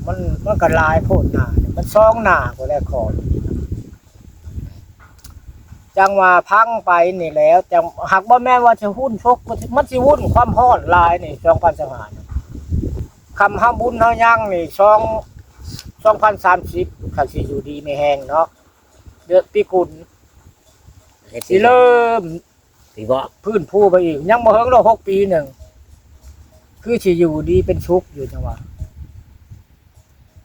ມັນ ມັນກໍຫຼາຍໂພດໜ້ານີ້ ມັນສອງໜ້າພຸ້ນແຫຼະຂໍ ຈັ່ງວ່າພັງໄປນີ້ແຫຼະ ຈັ່ງ ຫາກບໍ່ແມ່ນວ່າຊິຮຸນຊົກ ມັນຊິວຸ່ນຄວາມຮ້ອນຫຼາຍນີ້ ສອງພັນຊາວຫ້ານີ້ ຄຳເຮົາບຸນເຮົາຍັງນີ້ ສອງ ສອງພັນສາມສິບ ຄັນຊິຢູ່ດີມີແຮງເນາະ ເດືອນປີກຸນ ເຮັດ ຊິເລີ່ມ ຊິເວາະ ຟື້ນຟູໄປອີກ ຍັງບໍ່ເຖິງດອກ ຫົກປີໜຶ່ງ ຄືຊິຢູ່ດີເປັນສຸກຢູ່ ຈັ່ງວ່າ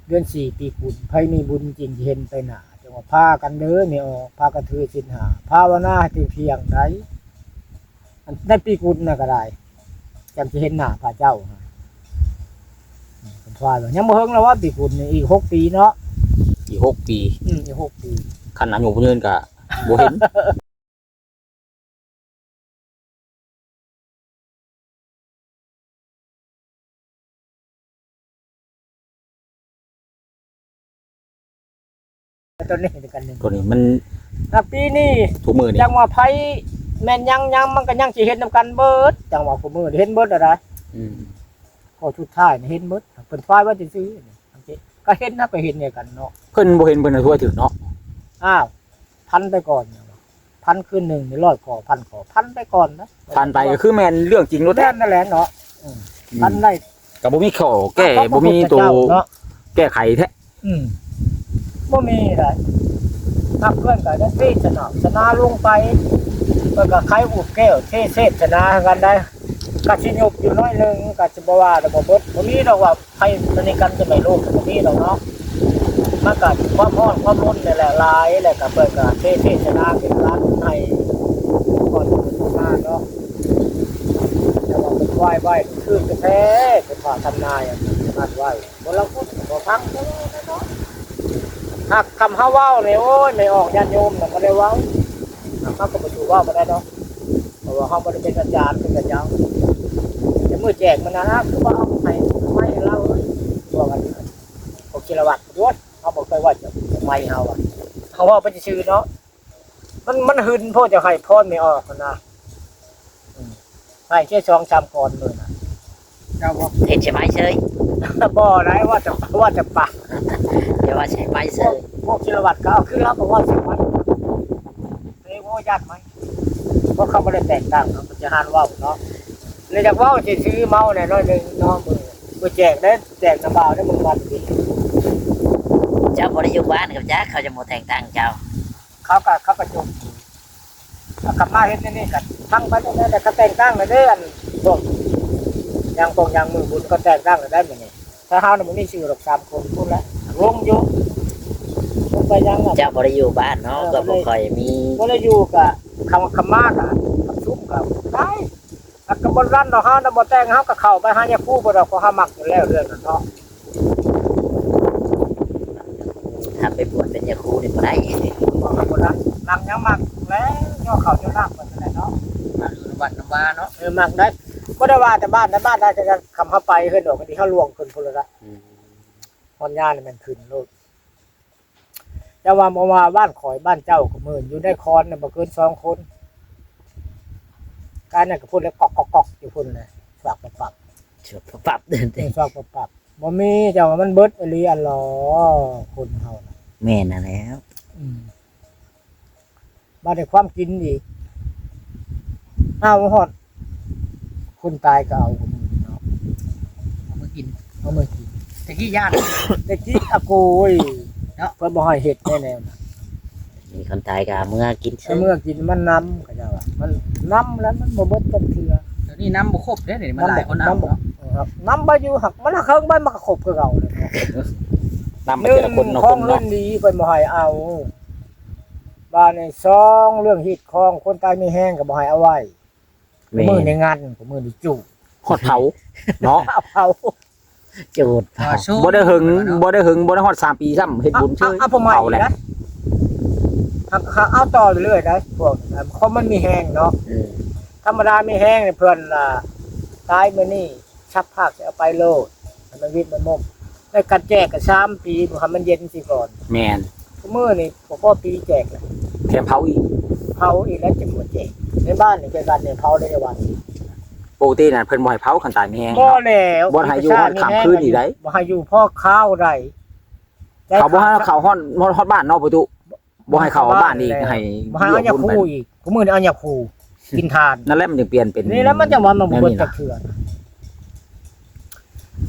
ເດືອນສີ່ປີກຸນ ໃຜມີບຸນຈິງຊິເຫັນໄປໜ້າ ຈັ່ງວ່າພາກັນເດີແມ່ອອກ ພາກັນຖືສິນຫ້າ ພາວະນາໃຫ້ເຕັມພຽງໃດ໋ ອັນໃນປີກຸນນະກໍໄດ້ ຈັ່ງຊິເຫັນໜ້າພະເຈົ້າ ອືມ ເພິ່ນວ່າ ຍັງບໍ່ເຖິງແລ້ວວ່າປີກຸນນີ້ ອີກຫົກປີເນາະ ອີກຫົກປີ ອືມ ອີກຫົກປີ ຄັນອາຍຸຜູ້ຍືນກໍບໍ່ເຫັນ. ຕົວນີ້ຄືກັນນີ້ ຕົວນີ້ມັນ ຖ້າປີນີ້ ທຸກມື້ນີ້ ຈັ່ງວ່າໃຜແມ່ນຫຍັງຫຍັງ ມັນກໍຍັງຊິເຮັດນຳກັນເບິດ ຈັ່ງວ່າຄູ່ມື້ນີ້ເຫັນເບິດແລ້ວໄດ໋ ອືມ ຂໍ້ສຸດທ້າຍນີ້ເຫັນເບິດ ເພິ່ນຖ່າຍໄວ້ຊື່ໆ ກໍເຫັນນະ ກໍເຫັນນຳກັນເນາະ ເພິ່ນບໍ່ເຫັນເພິ່ນກໍຊ່ວຍຖືກເນາະ ອ້າວ ພັນໄປກ່ອນ ພັນຄືນໜຶ່ງນີ້ ຮ້ອຍກໍພັນກໍ ພັນໄປກ່ອນນະ ພັນໄປກໍຄືແມ່ນເລື່ອງຈິງໂລດແຫຼະ ແມ່ນນັ້ນແຫຼະເນາະ ອືມ ອືມ ພັນໄດ້ ກໍບໍ່ມີຂໍ້ແກ້ ບໍ່ມີໂຕ ເນາະ ແກ້ໄຂແທ້ ອືມ ບໍ່ມີໃດ໋ ຮັບເພື່ອນກໍໄດ້ເທສະໜາ ສະໜາລົງໄປ ເພິ່ນກໍໄຂອຸບແກ້ວ ເທເສດສະໜາຄືກັນໄດ໋ ກໍຊິຍຸບຢູ່ໜ້ອຍໜຶ່ງ ກໍຊິບໍ່ວ່າແລ້ວບໍ່ເບິດ ບໍ່ມີດອກວ່າ ໄພມະນີກັນຈະໄປໂລກກໍບໍ່ມີດອກເນາະ ມັນກໍຄວາມຮ້ອນຄວາມລົນນີ້ແຫຼະຫຼາຍ ແລ້ວກໍເພິ່ນກໍເທເສດສະໜາເປັນຫຼັກໃຫ້ກ່ອນເພິ່ນມາເນາະ ແຕ່ວ່າເພິ່ນໄວ້ໄວ້ຄືກະແທ ເພິ່ນວ່າທຳນາຍອັນນັ້ນໄວ້ ບໍ່ລະຄົນກໍບໍ່ຟັງເນາະ ຫາກຄຳເຮົາເວົ້ານີ້ ໂອ້ຍ ແມ່ອອກຍາດໂຍມນະບໍ່ໄດ້ເວົ້າ ເຮົາກໍບໍ່ສູ້ເວົ້າບໍ່ໄດ້ດອກ ເພາະວ່າເຮົາບໍ່ໄດ້ເປັນອາຈານເປັນກະເຈົ້າ ແຕ່ມື້ແຈກມັນນະ ຄືວ່າເອົາໄປໄວ້ໃຫ້ລາວເອີຍ ພວກອັນ ພວກກິລະວັດດ້ວຍ ເຮົາບໍ່ເຄີຍວ່າຈະໄມ້ເຮົາອະ ເຮົາເວົ້າໄປຊື່ໆເນາະ ມັນ ມັນຫຶນໂພດ ຈະໃຫ້ພອນແມ່ອອກຫັ້ນນະ ອືມ ໃຫ້ແຄ່ສອງສາມກ່ອນມື້ນະ ເຈົ້າບໍ່ເຮັດໃສ່ໄມ້ເຊີຍ ບໍ່ໄດ້ ວ່າຈະ ວ່າຈະປະ ຢ່າວ່າໃສ່ໄມ້ເຊີຍ ພວກ ພວກກິລະວັດກໍເອົາຄືລາວກໍເວົ້າໃສ່ໄມ້ ເອີ ໂອ້ ຢ້ານໄມ້ ເພາະເຂົາບໍ່ໄດ້ແຕ່ງຕັ້ງເນາະ ມັນຈະຫານເວົ້າເນາະ ແລ້ວຢາກເວົ້າຊື່ໆ ເມົາແດ່ໜ້ອຍໜຶ່ງເນາະ ມື້ ມື້ແຈກເດ້ ແຈກນຳບ່າວເດ້ ມື້ວັນນີ້ ເຈົ້າບໍ່ໄດ້ຢູ່ບ້ານກັບຈັກ ເຂົາຈະບໍ່ແຕ່ງຕັ້ງເຈົ້າ ເຂົາກໍ ເຂົາກໍຈົບ ເຂົາກັບມາເຮັດແນວນີ້ກໍຟັງໄປແນວນັ້ນແຫຼະ ເຂົາແຕ່ງຕັ້ງແລ້ວເດ້ ອັນພວກ ຢ່າງພວກ ຢ່າງມື້ບຸນກໍແຕ່ງຕັ້ງແລ້ວໄດ໋ມື້ນີ້ ຖ້າເຮົານະບໍ່ມີຊື່ດອກ ສາມຄົນພຸ້ນແຫຼະ ລົງຢູ່ ລົງໄປຫຍັງນະ ເຈົ້າບໍ່ໄດ້ຢູ່ບ້ານເນາະ ເອີ ກໍບໍ່ຄ່ອຍມີ ບໍ່ໄດ້ຢູ່ກະ ຄຳ ຄຳມາກະ ຄຳຊຸມກະໄດ້ ມັນກໍບໍ່ດັນດອກ ເຮົານະບໍ່ແຕ່ງ ເຮົາກໍເຂົ້າໄປຫາຍາຄູບໍ່ດອກ ເພາະເຮົາມັກຢູ່ແລ້ວເລື່ອງນັ້ນເນາະ ຖ້າໄປບວດເປັນຍາຄູນີ້ບໍ່ໄດ້ ບໍ່ ບໍ່ໄດ້ ມັກຫຍັງມັກແລ້ວ ຍໍເຂົ້າຍໍນ້ຳເພິ່ນນັ້ນແຫຼະເນາະ ມັກຢູ່ນຳວັດນຳວາເນາະ ເອີ ມັກໄດ້ ບໍ່ໄດ້ວ່າແຕ່ບ້ານ ໃນບ້ານໃດກໍ ຄຳເຮົາໄປເຮືອນດອກ ກໍດີ ເຮົາລ່ວງຂຶ້ນພຸ້ນລະ ອືມ ຮອດຍາມນີ້ແມ່ນຂຶ້ນໂລດ ເຈົ້າວ່າບໍ່ວ່າບ້ານຂ້ອຍບ້ານເຈົ້າກໍເໝີນຢູ່ໃນຄອນນະ ບໍ່ເກີນສອງຄົນ ການນັ້ນກໍພຸ້ນແຫຼະ ກອກໆໆ ຢູ່ພຸ້ນແຫຼະ ສວກປັບໆ ສວກປັບໆ ເອີ ສວກປັບໆ ບໍ່ມີ ເຈົ້າວ່າມັນເບິດອີ່ຫຼີອັນຫຼໍ ຄົນເຮົານະ ແມ່ນຫັ້ນແຫຼ້ວ ອືມ ບາດໃດຄວາມກິນອີກ ເອົາຮອດ ຄົນຕາຍກໍເອົາ ເອົາມື້ກິນ ເອົາມື້ກິນ ແຕ່ກີ້ຢ້ານ ແຕ່ກີ້ອາໂກຍເນາະ ເພິ່ນບໍ່ໃຫ້ເຮັດແນວນັ້ນ ມີຄົນຕາຍກໍເອົາເມືອກິນ ເອົາເມືອກິນ ມັນນຳ ເຂົາເຈົ້າວ່າ ມັນນຳແລ້ວມັນບໍ່ເບິດຈັກເທື່ອ ດຽວນີ້ນຳບໍ່ຄົບເດ້ ດຽວນີ້ມັນຫຼາຍຄົນເອົາເນາະ ນຳບໍ່ຢູ່ ຫາກມັນເຄິ່ງໃບມັນກໍຄົບຄືເກົ່າເລີຍເນາະ ນຳໄປແຕ່ລະຄົນເນາະ ຂອງເງິນດີເພິ່ນບໍ່ໃຫ້ເອົາ ບາດນີ້ສອງ ເລື່ອງຮີດຄອງ ຄົນຕາຍມີແຮງກໍບໍ່ໃຫ້ເອົາໄວ້ ແມ່ນ ມື້ນີ້ງັນ ມື້ນີ້ຈູດ ຮອດເຜົາເນາະ ເຜົາ ຈູດ ບໍ່ໄດ້ເຫິງ ບໍ່ໄດ້ເຫິງ ບໍ່ໄດ້ຮອດສາມປີຊ້ຳ ເຮັດບຸນເຊີຍ ເຜົາແຫຼະ ຫາກ ຫາກເອົາຕໍ່ເລື້ອຍໆໄດ໋ ພວກ ເພາະມັນມີແຮງເນາະ ອືມ ທຳມະດາມີແຮງນີ້ເພິ່ນລະຕາຍມື້ນີ້ ສັບພາກຊິເອົາໄປໂລດ ໃຫ້ມັນວິດມັນມົມ ໃນການແຈກກໍສາມປີ ບໍ່ໃຫ້ມັນເຢັນຊິກ່ອນ ແມ່ນ ມື້ນີ້ບໍ່ພໍປີແຈກແລ້ວ ແຖມເຜົາອີກ ເຜົາອີກແລ້ວຈຶ່ງມາແຈກ ໃນບ້ານນີ້ຄືກັນນີ້ ເຜົາໃນວັດ ປົກກະຕິນັ້ນເພິ່ນບໍ່ໃຫ້ເຜົາ ຄັນຕາຍມີແຮງ ບໍ່ແລ້ວ ບໍ່ໃຫ້ຢູ່ຮອດຄ່ຳຄືນອີກໃດ໋ ບໍ່ໃຫ້ຢູ່ພໍຄາວໃດ໋ ເຂົາບໍ່ໃຫ້ເຂົ້າຮອດ ຮອດ ຮອດບ້ານເນາະ ປະຕູ ບໍ່ໃຫ້ເຂົ້າບ້ານອີກ ໃຫ້ ບໍ່ໃຫ້ເອົາຫຍ້າຄູອີກ ຄູ່ມື້ນີ້ເອົາຫຍ້າຄູກິນທານ ນັ້ນແຫຼະ ມັນຈຶ່ງປ່ຽນເປັນ ນີ້ແຫຼະ ມັນຈັ່ງວ່າມັນບໍ່ເບິດຈັກເທື່ອ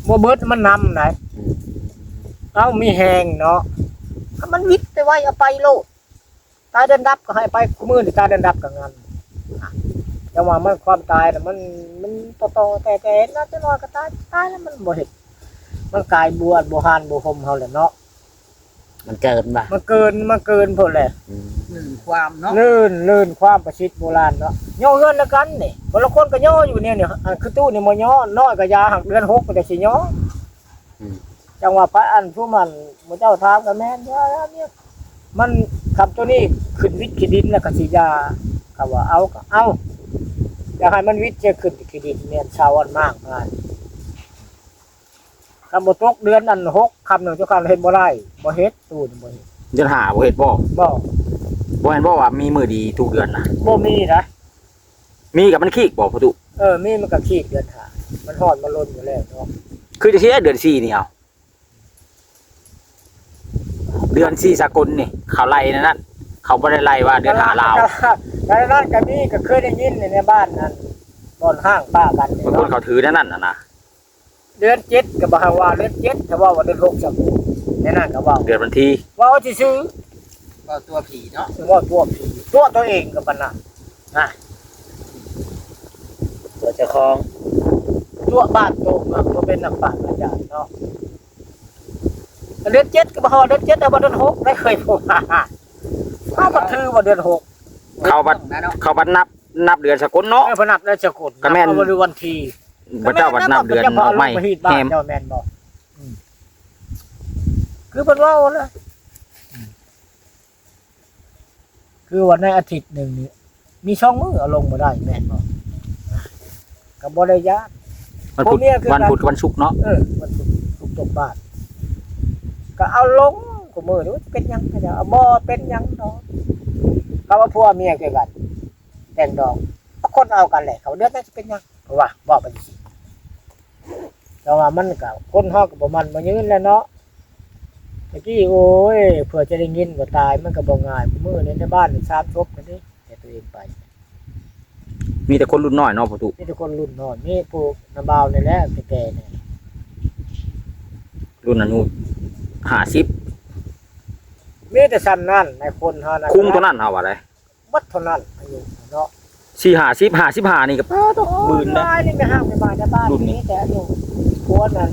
ບໍ່ເບິດ ມັນນຳໄດ໋ ອືມ ເອົາມີແຮງເນາະ ຖ້າມັນວິດໄປໄວ ເອົາໄປໂລດ ຕາຍເດືອນດັບກໍໃຫ້ໄປ ຄູ່ມື້ນີ້ຕາຍເດືອນດັບກໍງານ ຈັ່ງວ່າມັນ ຄວາມຕາຍນະ ມັນ ມັນຕໍ່ໆແຕ່ໆ ເຫັນນະ ຈັກໜ້ອຍກໍຕາຍ ຕາຍແລ້ວມັນບໍ່ເຮັດ ມັນກາຍບໍ່ ບໍ່ຮ່ານບໍ່ຫົ່ມເຮົາແຫຼະເນາະ ມັນເກີນບໍ່ ມັນເກີນ ມັນເກີນໂພດແຫຼະ ອືມ ລື່ນຄວາມເນາະ ລື່ນ ລື່ນຄວາມ ປະສິດໂບລານເນາະ ຍໍເຮືອນນຳກັນນີ້ ຄົນລະຄົນກໍຍໍຢູ່ແນວນີ້ ອັນຄືຕູ້ນີ້ບໍ່ຍໍ ນ້ອຍກໍຢ່າ ຫາກເດືອນຫົກກໍຈະຊິຍໍ ອືມ ຈັ່ງວ່າພະອັນ ຜູ້ມັນ ໝູ່ເຈົ້າຖາມກໍແມ່ນ ວ່າເນຍ ມັນ ຄຳໂຕນີ້ຂຶ້ນວິດຂີ້ດິນແລ້ວກໍຊິຢ່າ ຄຳວ່າເອົາກໍເອົາ ຢາກໃຫ້ມັນວິດຈະຂຶ້ນຂີ້ດິນ ແມ່ນຊາວອັນມາກມາ ຄັນບໍ່ຕົກເດືອນອັນຫົກ ຄຳໜຶ່ງເຈົ້າຄຳເຮັດບໍ່ໄດ້ ບໍ່ເຮັດ ຕູ້ນີ້ບໍ່ເຮັດ ເດືອນຫ້າບໍ່ເຮັດບໍ່ ບໍ່ ບໍ່ແມ່ນບໍ່ວ່າມີມື້ດີທຸກເດືອນນະ ບໍ່ມີນະ ມີກໍມັນຄີກບໍ່ພໍ່ຕູ້ ເອີ ມີມັນກໍຄີກເດືອນຫ້າ ມັນຮ້ອນມັນລົນຢູ່ແລ້ວເນາະ ຄືຈັ່ງຊີ້ເດືອນສີ່ນີ້ເອົາ ເດືອນສີ່ສາກົນນີ້ ເຂົາໄລ່ໃນນັ້ນ ເຂົາບໍ່ໄດ້ໄລ່ວ່າເດືອນຫ້າລາວ ໃນນັ້ນກໍມີ ກໍເຄີຍໄດ້ຍິນໃນ ໃນບ້ານນັ້ນ ບ່ອນຫ້າງປະກັນນີ້ ບາງຄົນເຂົາຖືໃນນັ້ນນະ ເດືອນເຈັດກໍບໍ່ໃຫ້ວ່າເດືອນເຈັດ ຖ້າເວົ້າວ່າເດືອນຫົກຊະ ໃນນັ້ນກໍເວົ້າ ເດືອນວັນທີ ເວົ້າຊື່ໆ ເວົ້າຕົວະຜີເນາະ ເວົ້າຕົວະຜີ ຕົວະຕົວເອງກໍປານນັ້ນນະ ຕົວະເຈົ້າຂອງ ຕົວະບ້ານຕົວະເມືອງ ຕົວະເປັນນັກປາດອາຈານເນາະ ເດືອນເຈັດກໍບໍ່ຮອດເດືອນເຈັດ ແຕ່ວ່າເດືອນຫົກໄດ້ເຄີຍ ເຮົາກໍຖືວ່າເດືອນຫົກ ເຂົາບັດ ເຂົາບັດນັບ ນັບເດືອນສາກົນເນາະ ເອີ ເພິ່ນນັບເດືອນສາກົນ ກໍແມ່ນ ນັບວັນທີ ພະເຈົ້າບັດນັບເດືອນດອກໄມ້ແຮມ ເຈົ້າແມ່ນບໍ່ ອືມ ຄືເພິ່ນເວົ້ານະ ອືມ ຄືວ່າໃນອາທິດໜຶ່ງນີ້ ມີສອງມື້ເອົາລົງບໍ່ໄດ້ແມ່ນບໍ່ ກໍບໍ່ໄດ້ຢ້ານ ວັນພຸດ ວັນພຸດກັບວັນສຸກເນາະ ເອີ ວັນສຸກ ສຸກຕົກບາດ ກໍເອົາລົງ ຄູ່ມື້ນີ້ເປັນຫຍັງ ເຂົາເຈົ້າ ບໍ່ເປັນຫຍັງດອກ ເຂົາວ່າຜົວເມຍຄືກັນ ແຕ່ງດອງ ຄົນເອົາກັນແຫຼະ ເຂົາເດືອດນັ້ນຊິເປັນຫຍັງ ເຂົາວ່າ ເວົ້າໄປຈັ່ງຊີ້ ແຕ່ວ່າມັນກໍ ຄົນເຮົາກໍບໍ່ໝັ້ນບໍ່ຍືນແຫຼະເນາະ ຕະກີ້ ໂອ້ຍ ເພື່ອຈະໄດ້ຍິນວ່າຕາຍ ມັນກໍບໍ່ງ່າຍ ມື້ນີ້ໃນບ້ານນີ້ສາມສົບແລ້ວເດ້ ແຕ່ຕົວເອງໄປ ມີແຕ່ຄົນລຸ້ນນ້ອຍເນາະ ພໍ່ຕູ້ ມີແຕ່ຄົນລຸ້ນນ້ອຍ ມີຜູ້ນ້າບ່າວນີ້ແຫຼະແກ່ໆ ນີ້ ລຸ້ນອາຍຸຫ້າສິບ ມີແຕ່ສ່ຳນັ້ນ ໃນຄົນເຮົານະ ຄຸມເທົ່ານັ້ນ ເຮົາວ່າໄດ ເບິດເທົ່ານັ້ນອາຍຸເນາະ ສີ່ຫ້າສິບ ຫ້າສິບຫ້ານີ້ກໍປາດໂທ້ ບືນນະ ຫຼາຍນີ້ແມ່ນຫ້າງແມ່ບ້ານໃນບ້ານ ລຸ້ນນີ້ມີແຕ່ອາຍຸຄົນນັ້ນ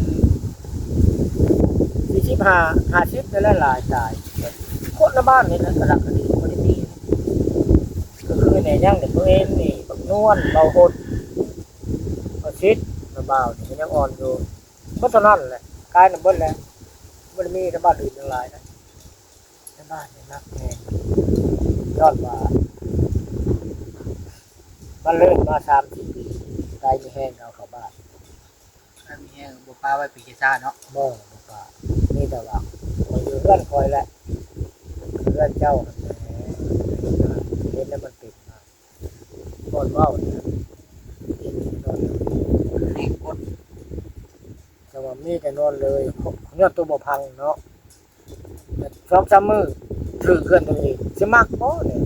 ສີ່ສິບຫ້າ ຫ້າສິບນີ້ແຫຼະຫຼາຍຕາຍ ຄົນໃນບ້ານນີ້ນະ ກະລັກກະດີບໍ່ໄດ້ມີ ກໍຄືແນ່ຍັງແຕ່ຕົວເອງນີ້ ບັກນວນ ເບົາຫົດ ປະສິດ ນ້າບ່າວນີ້ກໍຍັງອ່ອນຢູ່ ເບິດເທົ່ານັ້ນແຫຼະ ກາຍນຳເບິດແລ້ວ ບໍ່ໄດ້ມີແຕ່ບ້ານອື່ນຫຼາຍນະ ໃນບ້ານນີ້ໜັກແຮງ ຍ້ອນວ່າມັນເລີຍມາສາມສີ່ປີ ກາຍມີແຮງເອົາເຂົ້າບ້ານ ກາຍມີແຮງບໍ່ປາໄວ້ປີກາຊາເນາະ ບໍ່ ບໍ່ປາ ມີແຕ່ວ່າຂ້ອຍຢູ່ເຮືອນຂ້ອຍແຫຼະ ເຮືອນເຈົ້າຫັ້ນແຫຼະ ເຫັນແລ້ວມັນເປັນມາ ບ່ອນເວົ້ານີ້ ເປັນນອນເລີຍ ແຮງກົດ ແຕ່ວ່າມີແຕ່ນອນເລີຍ ຍ້ອນຕົວບໍ່ພັງເນາະ ສອງສາມມື້ຖືກເຮືອນຕົວເອງ ຊິມັກບໍ່ນີ້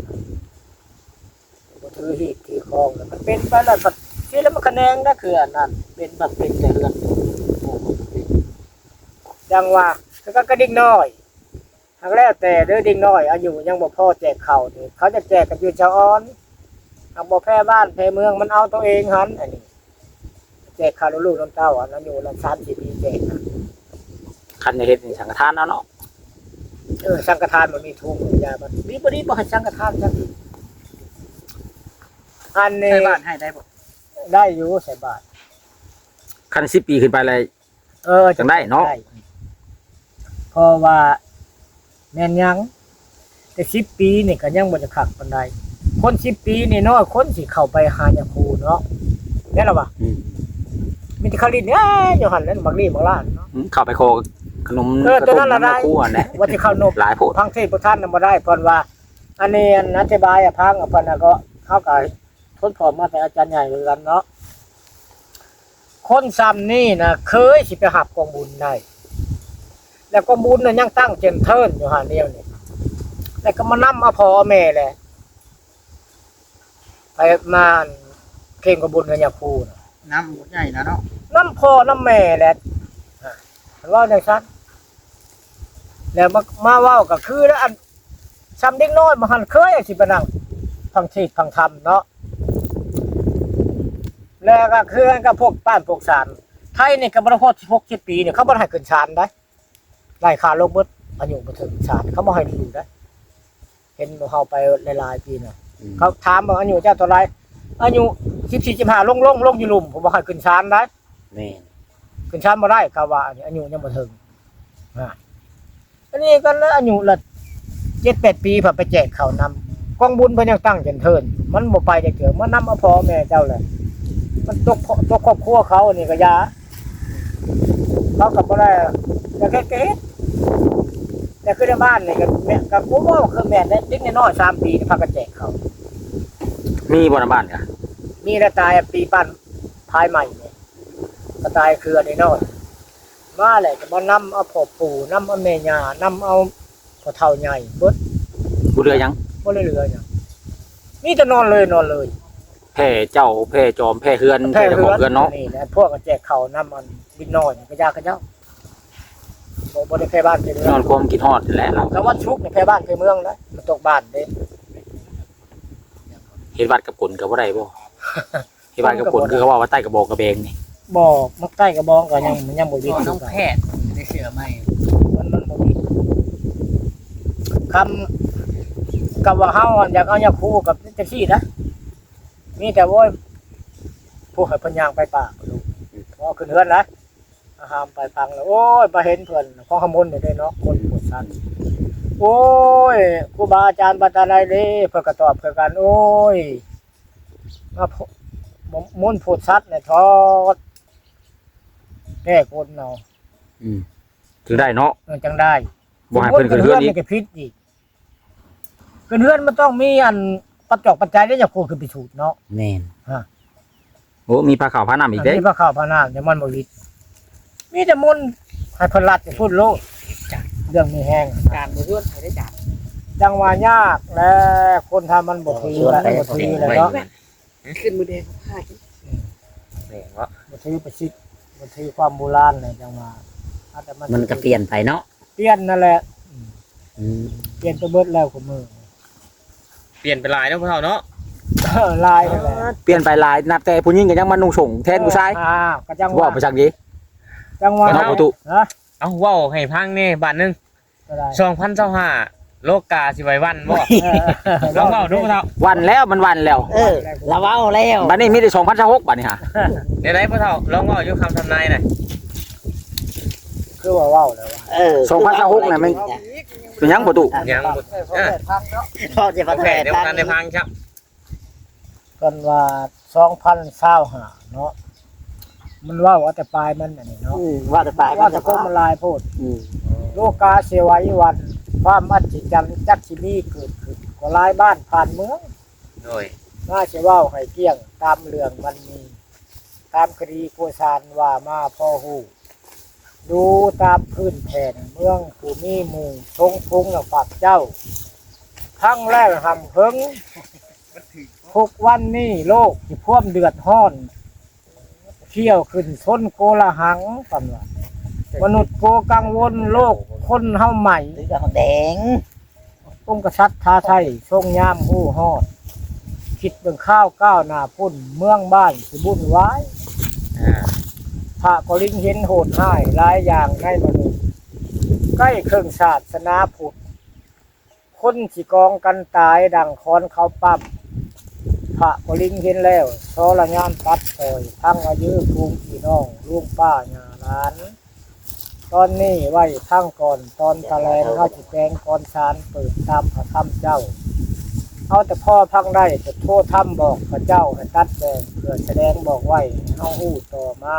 ບໍ່ຖືຮີດຖືຄອງ ມັນເປັນໄປແລ້ວ ຊິແລ້ວມັນຂະແໜງນະ ຄືອັນນັ້ນ ເປັນບັດເປັນແຕ່ເຮືອນ ຈັ່ງວ່າ ຄືກັນກັບເດັກນ້ອຍ ຫາກແລ້ວແຕ່ເດີ ເດັກນ້ອຍອາຍຸຍັງບໍ່ພໍແຈກເຂົ້ານີ້ ເຂົາຈະແຈກກັນຢູ່ຊະອອນ ຫາກບໍ່ແພ້ບ້ານແພ້ເມືອງ ມັນເອົາຕົວເອງຫັ້ນ ອັນນີ້ ແຈກເຂົ້າລູກໆນຳເຕົ້າ ອັນອາຍຸລະສາມສີ່ປີແຈກນະ ຄັນຈະເຮັດນີ້ສັງຄະທານເອົາເນາະ ເອີ ສັງຄະທານບໍ່ມີທຸງ ຢ່າບັດ ດີບໍ່ດີບໍ່ໃຫ້ສັງຄະທານຊັ້ນ ອັນນີ້ ໃສ່ບາດໃຫ້ໄດ້ບໍ່? ໄດ້ຢູ່ ໃສ່ບາດ ຄັນສິບປີຂຶ້ນໄປແລ້ວ ເອີ ຈັ່ງໄດ້ເນາະ ຈັ່ງໄດ້ ເພາະວ່າແມ່ນຫຍັງ ແຕ່ສິບປີນີ້ກໍຍັງບໍ່ຈະຄັກປານໃດ ຄົນສິບປີນີ້ນ້ອຍຄົນຊິເຂົ້າໄປຫາຍາຄູເນາະ ແມ່ນລະວະ ອືມ ມີແຕ່ເຂົາຫຼິ້ນ ເອີ ຢູ່ຫັ້ນແຫຼະ ບັກນີ້ບັກຫຼ້ານເນາະ ອືມ ເຂົ້າໄປຂໍຂະໜົມ ເອີ ໂຕນັ້ນລະໄດ້ ວ່າຊິເຂົ້ານົບ ຫຼາຍໂພດ ຟັງເທດບໍ່ທັນນະບໍ່ໄດ້ ເພິ່ນວ່າ ອັນນີ້ ອັນອະທິບາຍໃຫ້ຟັງ ເພິ່ນນະກໍ ເຮົາກໍ ທົດພອນມາແຕ່ອາຈານໃຫຍ່ຄືກັນເນາະ ຄົນຊ່ຳນີ້ນະ ເຄີຍຊິໄປຮັບກອງບຸນໄດ້ ແລ້ວກອງບຸນນະຍັງຕັ້ງເຈັນເທີນຢູ່ຫັ້ນດຽວນີ້ ແລ້ວກໍມານຳເອົາພໍ່ເອົາແມ່ແຫຼະ ໄປມາເຄງກອງບຸນກັບຍາຄູນະ ນຳບຸນໃຫຍ່ນະເນາະ ນຳພໍ່ນຳແມ່ແຫຼະ ເວົ້າຈັ່ງຊັ້ນ ແລ້ວມາ ມາເວົ້າກໍຄື ອັນ ຊ່ຳເດັກນ້ອຍບໍ່ທັນເຄີຍຊິໄປນັ່ງຟັງເທດຟັງທຳເນາະ ແລ້ວກໍຄືກັນກັບພວກປ້ານພວກສານ ໄທນີ້ກໍບໍ່ໄດ້ຮອດສິບຫົກ ເຈັດປີນີ້ ເຂົາບໍ່ໃຫ້ຂຶ້ນສານໄດ໋ ໄລ່ຂ້າລົງເບິດ ອາຍຸບໍ່ເຖິງສານ ເຂົາບໍ່ໃຫ້ຢູ່ໄດ໋ ເຫັນເຮົາໄປຫຼາຍໆປີນະ ອືມ ເຂົາຖາມວ່າອາຍຸເຈົ້າເທົ່າໃດ ອາຍຸສິບສີ່ ສິບຫ້າ ລົງ ລົງ ລົງຢູ່ລຸ່ມ ເຂົາບໍ່ໃຫ້ຂຶ້ນສານໄດ໋ ແມ່ນ ຂຶ້ນສານບໍ່ໄດ້ ເຂົາວ່າອາຍຸຍັງບໍ່ເຖິງ ນະ ອັນນີ້ກໍອາຍຸລະເຈັດແປດປີ ເພິ່ນໄປແຈກເຂົ້ານຳ ກອງບຸນເພິ່ນຍັງຕັ້ງເຈັນເທີນ ມັນບໍ່ໄປຈັກເທື່ອ ມານຳເອົາພໍ່ແມ່ເຈົ້າແຫຼະ ມັນຕົກ ຕົກຄອບຄົວເຂົາ ອັນນີ້ກໍຢ່າ ເຂົາກໍບໍ່ໄດ້ ຢາກເຮັດກໍເຮັດ ແຕ່ຄືໃນບ້ານນີ້ກໍແມ່ນ ກໍບໍ່ເວົ້າຄືແມ່ນເດ້ ເດັກນ້ອຍໆ ສາມປີນີ້ພາກັນແຈກເຂົ້າ ມີບໍ່ນຳບ້ານກະ ມີແຕ່ຕາຍປີປານພາຍໃໝ່ນີ້ ກະຕາຍເຄືອນ້ອຍໆ ມາແລ້ວກໍມານຳເອົາພໍ່ປູ່ ນຳເອົາແມ່ຍ່າ ນຳເອົາ ພໍ່ເຖົ້າໃຫຍ່ເບິດ ບໍ່ເຫຼືອຫຍັງ ບໍ່ໄດ້ເຫຼືອຫຍັງ ມີແຕ່ນອນເລີຍ ນອນເລີຍ ແຜ່ເຈົ້າ ແຜ່ຈອມ ແຜ່ເຮືອນ ແຜ່ເຮືອນ ແຜ່ເຈົ້າຂອງເຮືອນເນາະ ນີ້ແຫຼະ ພວກກໍແຈກເຂົ້ານຳອັນເດັກນ້ອຍນີ້ ກໍຢາກເຂົາເຈົ້າ ບໍ່ ບໍ່ໄດ້ແຜ່ບ້ານແຜ່ເມືອງ ຍ້ອນຄວາມຄິດຮອດແຫຼະເນາະ ກະວັນສຸກນີ້ແຜ່ບ້ານແຜ່ເມືອງນະ ມັນຕົກບ້ານເດ້ ເຮັດວັດກັບກົນກໍບໍ່ໄດ້ບໍ່? ເຮັດບ້ານກັບກົນ ຄົນກໍບໍ່ ຄືເຂົາເວົ້າວ່າໃຕ້ກະບອງກະແບງນີ້ ບໍ່ ມັກໃຕ້ກະບອງກໍຍັງ ມັນຍັງບໍ່ວິດ ນ້ອງແພດ ໄດ້ເສື້ອໃໝ່ ມັນ ມັນບໍ່ວິດ ຄຳ ຄຳວ່າເຮົາອັນຢາກເອົາຍາຄູກັບຈັ່ງຊີ້ນະ ມີແຕ່ ໂອ້ຍ ພວກໃຫ້ເພິ່ນຍ່າງໄປປ່າພຸ້ນລູກ ເວົ້າຂຶ້ນເຮືອນນະ ຫາມໄປຟັງແລ້ວ ໂອ້ຍ ມາເຫັນເພິ່ນ ຂອງຂະມົນນີ້ເດ້ເນາະ ຄົນໂພດສັດ ໂອ້ຍ ຄູບາອາຈານບັນດາໃດເດ້ ເພິ່ນກໍຕອບຄືກັນ ໂອ້ຍ ມາໂພ ມົນໂພດສັດແດ່ທອດ ແກ້ກົນເອົາ ອືມ ຈຶ່ງໄດ້ເນາະ ເອີ ຈັ່ງໄດ້ ບໍ່ໃຫ້ເພິ່ນຂຶ້ນເຮືອນອີກ ຂຶ້ນເຮືອນນີ້ກໍຜິດອີກ ຂຶ້ນເຮືອນມັນຕ້ອງມີອັນປັດຈອກປັດໄຈເດ້ ຢ່າໂຄຂຶ້ນໄປສູດເນາະ ແມ່ນ ຮະ ໂອ້ ມີພາເຂົ້າພານ້ຳອີກເດ້ ມີພາເຂົ້າພານ້ຳ ແຕ່ມັນບໍ່ວິດ ມີແຕ່ມົນໃຫ້ເພິ່ນລັດໄປພຸ້ນໂລດ ເລື່ອງມີແຮງ ຈານບໍ່ຊວນໃຜໄດ້ຈານ ຈັ່ງວ່າຍາກແຫຼະ ຄົນຖ້າມັນບໍ່ຖືແລ້ວ ມັນບໍ່ຖືແລ້ວເນາະ ຂຶ້ນມື້ແດງພາກິນ ອືມ ແມ່ນເນາະ ບໍ່ຖືປະສິດ ບໍ່ຖືຄວາມໂບລານແຫຼະ ຈັ່ງວ່າ ມັນກໍປ່ຽນໄປເນາະ ປ່ຽນນັ້ນແຫຼະ ອືມ ອືມ ປ່ຽນໄປເບິດແລ້ວຄູ່ມື້ ປ່ຽນໄປຫຼາຍເນາະພໍ່ເຖົ້າເນາະ ເອີ ຫຼາຍຫັ້ນແຫຼະ ປ່ຽນໄປຫຼາຍ ນັບແຕ່ຜູ້ຍິງກໍຍັງມານຸ່ງໂສ້ງແທນຜູ້ຊາຍ ເອີ ອ່າ ກໍຈັ່ງວ່າ ເວົ້າໄປຊັ້ນເດ ຈັ່ງວ່າ ເນາະ ພໍ່ຕູ້ ຮະ ເອົາ ເວົ້າໃຫ້ຟັງແດ່ບາດໜຶ່ງ ສອງພັນຊາວຫ້າ ໂລກາຊິໄຫວວັ່ນບໍ່? ເອີ ລອງເວົ້າດູເຖົ້າ ວັ່ນແລ້ວ ມັນວັ່ນແລ້ວ ເອີ ລາວເວົ້າແລ້ວ ບາດນີ້ມີແຕ່ສອງພັນຊາວຫົກ ບາດນີ້ຫາ ແນວໃດພໍ່ເຖົ້າ ລອງເວົ້າຢູ່ຄຳທຳນາຍນະ ຄືວ່າເວົ້າແລ້ວວ່າ ເອີ ສອງພັນຊາວຫົກ ນະ ແມ່ນ ເປັນຫຍັງພໍ່ຕູ້ ຍັງບໍ່ ເອີ ພໍ່ແພດຍັງບໍ່ທັນໄດ້ຟັງຊ້ຳ ເພິ່ນວ່າສອງພັນຊາວຫ້າເນາະ ມັນເວົ້າເອົາແຕ່ປາຍມັນອັນນີ້ເນາະ ອືມ ເວົ້າແຕ່ປາຍມັນ ເວົ້າແຕ່ກົມມັນຫຼາຍໂພດ ອືມ ໂລກາເສວາອີວັນ ຄວາມອັດສະຈັນຈັກຊິມີເກີດຂຶ້ນ ກໍຫຼາຍບ້ານຜ່ານເມືອງ ໂດຍ ມາຊິເວົ້າໃຫ້ກ້ຽງຕາມເລື່ອງມັນມີ ຕາມຄະດີໂພຊານວ່າມາພໍຮູ້ ຢູ່ຕາມພື້ນແຜ່ນເມືອງ ຜູ້ມີໝູ່ຊົງຝູງນະຝາກເຈົ້າ ທັງແລ້ງຫຳເຫິງ ທຸກວັນນີ້ໂລກທີ່ພວມເດືອດຮ້ອນ ຂ້ຽວຂຶ້ນຊົນໂກລະຫັງ ປານວ່າ ມະນຸດໂກກັງວົນ ໂລກຄົນເຮົາໃໝ່ ຄືກັບໝາກແດງ ອົງກະສັດທ້າໄທຊົງຍາມຮູ້ຮອດ ຄິດເບິ່ງຄາວກ້າວໜ້າພຸ້ນ ເມືອງບ້ານຊິວຸ່ນວາຍ ອ່າ ພະກໍລິງເຫັນໂຫດຮ້າຍຫຼາຍຢ່າງໃນມະນຸດ ໃກ້ເຄິ່ງສາສະໜາພຸດ ຄົນຊິກອງກັນຕາຍດັ່ງຄອນເຂົາປ້ຳ ພະກໍລິງເຫັນແລ້ວທໍລະຍານຕັດຊ່ອຍ ທັງອາຍຸຝູງພີ່ນ້ອງ ລຸງປ້າຍ່າຫຼານ ຕອນນີ້ໄວ້ຟັງກ່ອນ ຕອນຖະແຫຼງເຮົາຊິແຕງກ່ອນສານ ເປີດຕາມພະທຳເຈົ້າ ເອົາແຕ່ພໍຟັງໄດ້ ພຸດໂທທຳບອກພະເຈົ້າໃຫ້ຕັດແບ່ງ ເພື່ອສະແດງບອກໄວ້ໃຫ້ເຮົາຮູ້ຕໍ່ມາ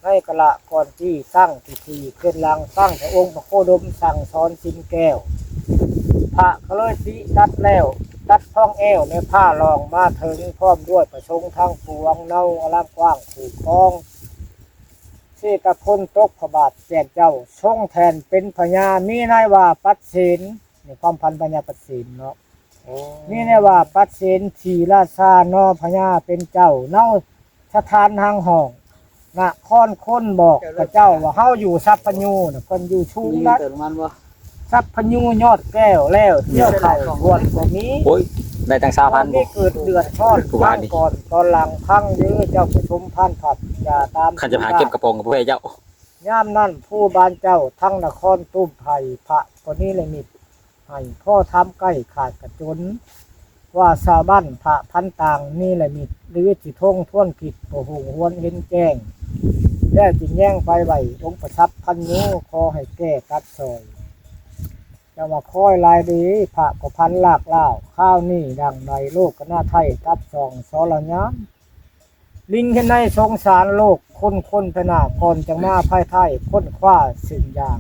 ໃນກາລະກ່ອນທີ່ຕັ້ງພິທີ ຄືນຫຼັງຟັງພະອົງພະໂຄດົມສັ່ງສອນສິນແກ້ວ ພະກໍເລີຍຕິຕັດແລ້ວ ຕັດພອງແອວໃນຜ້າລອງມາເຖິງ ພ້ອມດ້ວຍພະສົງທັງປວງ ເນົາອະລາມກວ້າງ ຜູ້ຄອງເຊຕະພົນ ຕົກພະບາດແກ່ນເຈົ້າ ຊົງແທ່ນເປັນພະຍາ ມີນາຍວ່າປັດເສນ ໃນຄວາມພັນພະຍາປັດເສນເນາະ. ໂອ້ ມີແນວວ່າປັດເສນສີລາຊາ ນໍພະຍາເປັນເຈົ້າ ເນົາສະຖານຮັງຫ້ອງ ນະຄອນຄົນບອກຂະເຈົ້າວ່າ ເຮົາຢູ່ສັບພະຍູນະ ເພິ່ນຢູ່ສູງ ມີເຕີມມັນບໍ່? ສັບພະຍູຍອດແກ້ວແລ້ວ ທ່ຽວເຂົ້າສວນກໍມີ. ໂອ້ຍ ໄດ້ຕັ້ງຊາວພັນ ມີເກີດເດືອດຮ້ອນ ຟັງກ່ອນຕອນຫຼັງ ຟັງເດີເຈົ້າປະຊຸມພັນພັດ ຢ່າຕາມ ຄັນຈະຫາເກັບກະປອງກັບຜູ້ໃຫຍ່ເຈົ້າ. ຍາມນັ້ນຜູ້ບ້ານເຈົ້າທັງນະຄອນຕຸ້ມໄພ ພະກໍນິລະມິດ ໃຫ້ພໍທຳໃກ້ຂາດກະຈົນ ວ່າສາບັ້ນພະພັນຕ່າງນິລະມິດ ຫຼືຊິທົງທວນກິດ ບໍ່ຮູ້ຫວນເຫັນແຈ້ງ ແລ້ວຈຶ່ງແຍງໄປໄຫວ້ອົງປະສັບພັນຍູ ຂໍໃຫ້ແກ້ຕັດຊ່ອຍ. ເຈົ້າວ່າຄອຍຫຼາຍດີ ພະກໍພັນລາກລ້າວ ຄາວນີ້ດັ່ງໃນໂລກກະນາໄທ ຕັດຊ່ອງສອລະຍາມ ລິງເຫັນໃນສົງສານໂລກ ຄົນຄົນພາຍໜ້າ ກ່ອນຈັ່ງມາພາຍທ້າຍ ຄົ້ນຄວ້າເສັ້ນຢ່າງ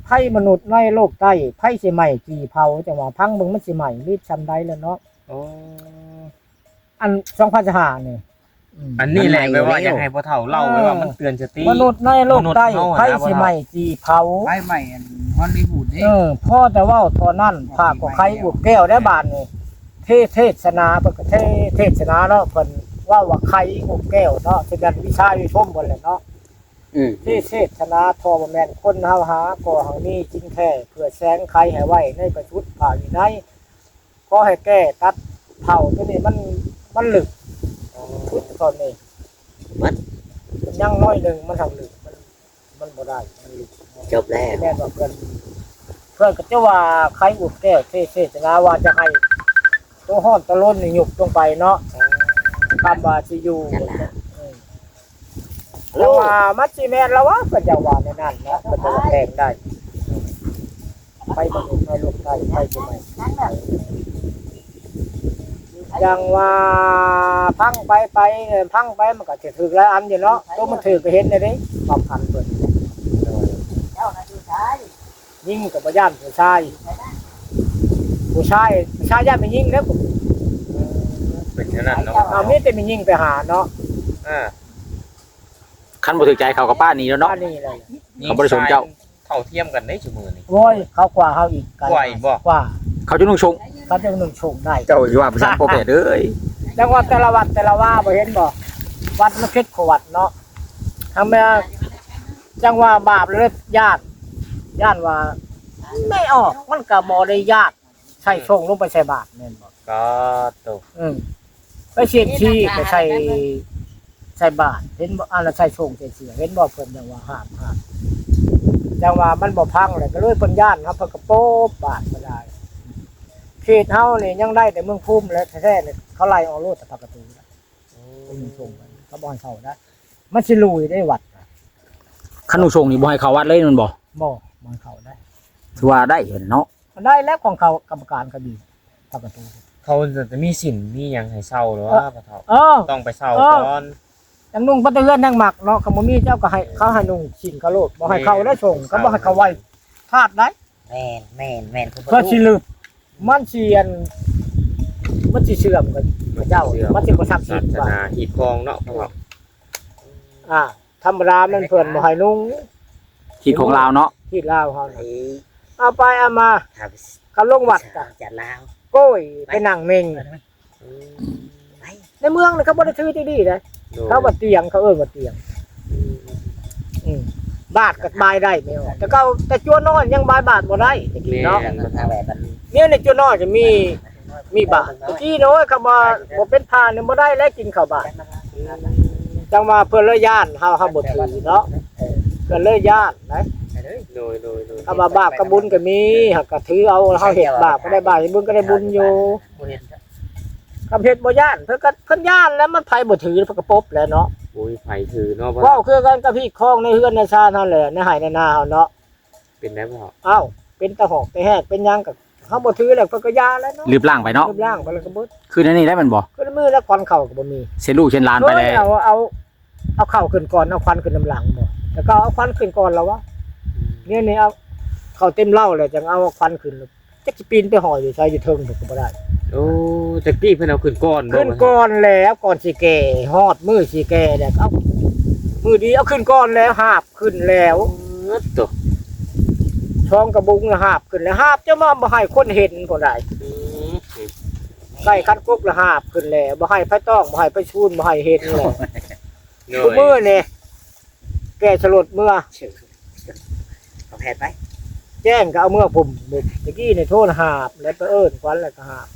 ໄພມະນຸດໃນໂລກໃຕ້ ໃຜຊິໄໝ້ຈີ່ເຜົາ ຈັ່ງວ່າຟັງເບິ່ງມັນຊິໄໝ້ລິບຊ່ຳໃດແລ້ວເນາະ. ໂອ້ ອັນສອງພັນຊາວຫ້ານີ້ ອືມ ອັນນີ້ແຫຼະ ແບບວ່າຢາກໃຫ້ພໍ່ເຖົ້າເລົ່າ ເອີ ແບບວ່າມັນເຕືອນສະຕິ ມະນຸດໃນໂລກໃຕ້ ມະນຸດເຮົາ ໃຜຊິໄໝ້ຈີ່ເຜົາ ໄຟໄໝ້ອັນຮອນລີວູດເດ້. ເອີ ພໍແຕ່ເວົ້າເທົ່ານັ້ນ ພະກໍໄຄອຸບແກ້ວໄດ້ບາດນີ້ ເທ ເທສະໜາ ເພິ່ນກໍເທ ເທສະໜາເນາະ ເພິ່ນເວົ້າວ່າໄຄອຸບແກ້ວເນາະ ຊິແມ່ນວິຊາຢູ່ຊົມເພິ່ນແຫຼະເນາະ. ອືມ ເທເສະໜາ ທໍ່ບໍ່ແມ່ນຄົນເຮົາຫາ ກໍໃຫ້ມີຈິງແທ້ ເພື່ອແສງໄຂໃຫ້ໄວ້ໃນປະຊຸດພະວິໄນ ຂໍໃຫ້ແກ້ຕັດເຜົາໂຕນີ້ ມັນ ມັນລຶກ ຊຸດຕອນນີ້ໝົດ ຍັງໜ້ອຍໜຶ່ງ ມັນທັງລຶກ ມັນ ມັນບໍ່ໄດ້ ມັນລຶກ ຈົບແລ້ວ ແມ່ນວ່າເພິ່ນ ເພິ່ນກໍຈະວ່າໄຄອຸບແກ້ວ ເທເສະໜາ ວ່າຈະໃຫ້ໂຕຮ້ອນໂຕລົນນີ້ຍຸບລົງໄປເນາະ ຄຳວ່າຊິຢູ່ ນັ້ນລະ ອືມ ແຕ່ວ່າມັນຊິແມ່ນລະວະ ເພິ່ນຈະວ່າແນວນັ້ນເນາະ ເພິ່ນຈະວ່າແປງໄດ້ ໄປມະນຸດໃນໂລກໃຕ້ ໄປຊິໃໝ່ ຈັ່ງວ່າຟັງໄປ ໄປ ຟັງໄປ ມັນກໍຈະຖືກຫຼາຍອັນຢູ່ເນາະ ໂຕມັນຖືກກໍເຫັນແລ້ວເດ້ ຄວາມພັນເພິ່ນ ຍິງກໍບໍ່ຢ້ານຜູ້ຊາຍ ຜູ້ຊາຍ ຜູ້ຊາຍຢ້ານແມ່ຍິງແລ້ວ ເປັນແນວນັ້ນເນາະ ເອົາ ມີແຕ່ແມ່ຍິງໄປຫາເນາະ ເອີ ຄັນບໍ່ຖືກໃຈເຂົາກໍປະໜີແລ້ວເນາະ ປະໜີແລ້ວ ເຂົາບໍ່ໄດ້ສົນເຈົ້າ ເທົ່າທຽມກັນເດ້ຊຸມື້ນີ້ ໂອ້ຍ ເຂົາກວ່າເຮົາອີກ ກວ່າອີກບໍ່ ກວ່າ ເຂົາຈະນຸ່ງໂສ້ງ ເຂົາຈະນຸ່ງໂສ້ງໄດ້ ເຈົ້າຊິວ່າໄປຊັ້ນພໍ່ແພດເອີຍ ຈັງວ່າແຕ່ລະວັດແຕ່ລະວາບໍ່ເຫັນບໍ່ ວັດມັນເຂດຂອງວັດເນາະ ທາງແມ່ ຈັ່ງວ່າບາບເລີຍຢ້ານ ຢ້ານວ່າແມ່ອອກ ມັນກໍບໍ່ໄດ້ຢ້ານ ໃສ່ໂສ້ງລົງໄປໃສ່ບາດແມ່ນບໍ່ ກໍໂຕ ເອີ ໄປສຽນຊີໄປໃສ່ ໃສ່ບາດ ເຫັນບໍ່ ອັນລະໃສ່ໂສ້ງໃສ່ເສື້ອ ເຫັນບໍ່ ເພິ່ນຈັ່ງວ່າຫ້າມ ຫ້າມ ຈັ່ງວ່າມັນບໍ່ພັງແຫຼະ ກໍເລີຍເພິ່ນຢ້ານເນາະ ເພິ່ນກໍໂປບບາດກໍໄດ້ ເຂດເຮົານີ້ຍັງໄດ້ແຕ່ເມືອງພູມແຫຼະ ແທ້ໆນີ້ເຂົາໄລ່ອອກໂລດແຕ່ພາກກະຕູ ໂອ້ ເພິ່ນສົ່ງໄປ ເຂົາບໍ່ໃຫ້ເຂົ້າໄດ້ ມັນຊິລຸຍໄດ້ວັດ ຄັນນຸ່ງໂສ້ງນີ້ບໍ່ໃຫ້ເຂົ້າວັດເລີຍແມ່ນບໍ່ ບໍ່ ບໍ່ໃຫ້ເຂົ້າໄດ້ ຖືວ່າໄດ້ເຫັນເນາະ ໄດ້ແລ້ວ ຂອງເຂົາກຳມະການກໍມີປະກະຕູ ເຂົາຈະມີສິນມີຫຍັງໃຫ້ເຊົ່າຫຼືວ່າ ເອີ ພໍ່ເຖົ້າ ເອີ ຕ້ອງໄປເຊົ່າ ເອີ ກ່ອນ ຈັ່ງນຸ່ງໄປແຕ່ເຮືອນຍັງມັກເນາະ ຄັນບໍ່ມີເຈົ້າກໍໃຫ້ ເອີ ເຂົາໃຫ້ນຸ່ງສິ້ນເຂົາໂລດ ບໍ່ໃຫ້ເຂົ້າໄດ້ ເອີ ສົ່ງ ເຂົາບໍ່ໃຫ້ເຂົ້າໄຫວ້ພາດໄດ້ ແມ່ນ ແມ່ນ ແມ່ນ ເພື່ອຊິລຶບ ມັນຊິອັນ ມັນຊິເຊື່ອມກັບເຈົ້າ ມັນຊິບໍ່ສັກສິດ ສາສະໜາຮີດຄອງເນາະ ພໍ່ເຖົ້າ ອ່າ ທຳມະດາແມ່ນເພິ່ນບໍ່ໃຫ້ນຸ່ງ ຮີດຂອງລາວເນາະ ຮີດລາວເຮົານະ ເອີ ເອົາໄປເອົາມາ ຄັນລົງວັດກະ ຈານລາວ ໂອ້ຍ ໄປນັ່ງເມັ່ງ ອືມ ໃນເມືອງນີ້ເຂົາບໍ່ໄດ້ຖືຈັ່ງຊີ້ເດ້ ໂດຍ ເຂົາວ່າຕຽງ ເຂົາເອີ້ນວ່າຕຽງ ອືມ ອືມ ບາດກໍບາຍໄດ້ແມ່ອອກ ແຕ່ເກົ່າ ແຕ່ຈົວນ້ອຍຍັງບາຍບາດບໍ່ໄດ້ ແຕ່ກີ້ເນາະ ແມ່ນ ດຽວນີ້ຈົວນ້ອຍກໍມີ ມີບາດ ແຕ່ກີ້ນ້ອຍຄຳວ່າບໍ່ເປັນພະນີ້ບໍ່ໄດ້ແລ້ວ ກິນເຂົ້າບາດ ຈັ່ງວ່າເພິ່ນເລີຍຢ້ານເຮົາ ເຮົາບໍ່ຖືເນາະ ເພິ່ນເລີຍຢ້ານໄດ໋ ໂດຍ ໂດຍ ໂດຍ ຄຳວ່າບາບກັບບຸນກໍມີ ຫາກກໍຖືເອົາ ເຮົາເຮັດບາບກໍໄດ້ບາບ ເຮັດບຸນກໍໄດ້ບຸນຢູ່ ບໍ່ເຮັດ ຄຳເຮັດບໍ່ຢ້ານ ເພິ່ນກໍ ເພິ່ນຢ້ານແລ້ວ ມັນໃຜບໍ່ຖືເພິ່ນກໍປົບແລ້ວເນາະ ໂອ້ຍ ໃຜຖືເນາະ ເວົ້າຄືກັນກັບຮີດຄອງໃນເຮືອນໃນຊານເຮົາແຫຼະ ໃນໄຮ່ໃນນາເຮົາເນາະ ເປັນໄດ້ບໍ່ ອ້າວ ເປັນຕາຫອກຕາແຮກ ເປັນຫຍັງກໍ ເຮົາບໍ່ຖືແລ້ວ ເພິ່ນກໍຢ່າແລ້ວເນາະ ລຶບລ້າງໄປເນາະ ລຶບລ້າງໄປແລ້ວກໍເບິດ ຄືແນວນີ້ໄດ້ແມ່ນບໍ່ ຄືມື້ແລ້ວ ຂວັນເຂົາກໍບໍ່ມີ ເສຍລູກເສຍຫຼານໄປແລ້ວ ເອົາ ເອົາເຂົ້າຂຶ້ນກ່ອນ ເອົາຂວັນຂຶ້ນນຳຫຼັງບໍ່ ແຕ່ເກົ່າເອົາຂວັນຂຶ້ນກ່ອນແລ້ວວະ ອືມ ດຽວນີ້ເອົາເຂົ້າເຕັມເລົ້າແລ້ວ ຈັ່ງເອົາຂວັນຂຶ້ນ ຈັກຊິປີນໄປຫ້ອຍຢູ່ໃສ ຢູ່ເທິງພຸ້ນກໍບໍ່ໄດ້ ໂອ້ ແຕ່ກີ້ເພິ່ນເອົາຂຶ້ນກ່ອນບໍ່? ຂຶ້ນກ່ອນແລ້ວ ກ່ອນຊິແກ່ ຮອດມື້ຊິແກ່ແລ້ວ ເອົາ ມື້ດີເອົາຂຶ້ນກ່ອນແລ້ວ ຫາບຂຶ້ນແລ້ວ. ໂອ້ໂຕ ຊ່ອງກະບຸງລະຫາບຂຶ້ນແລ້ວ ຫາບຈົນວ່າບໍ່ໃຫ້ຄົນເຫັນພຸ້ນໃດ໋. ອືມ ໄກ່ຄັນກົກລະຫາບຂຶ້ນແລ້ວ ບໍ່ໃຫ້ໃຜຕ້ອງ ບໍ່ໃຫ້ໃຜຊູນ ບໍ່ໃຫ້ເຫັນແລ້ວ. ໂດຍ ທຸກມື້ນີ້ ແກ່ສະຫຼົດເມືອ ເອົາແພດໄປ ແຈ້ງກໍເອົາເມືອພຸ້ນ. ຕະກີ້ນີ້ໂທລະຫາບ ແລ້ວໄປເອີ້ນຂວັນ ແລ້ວກໍຫາບ.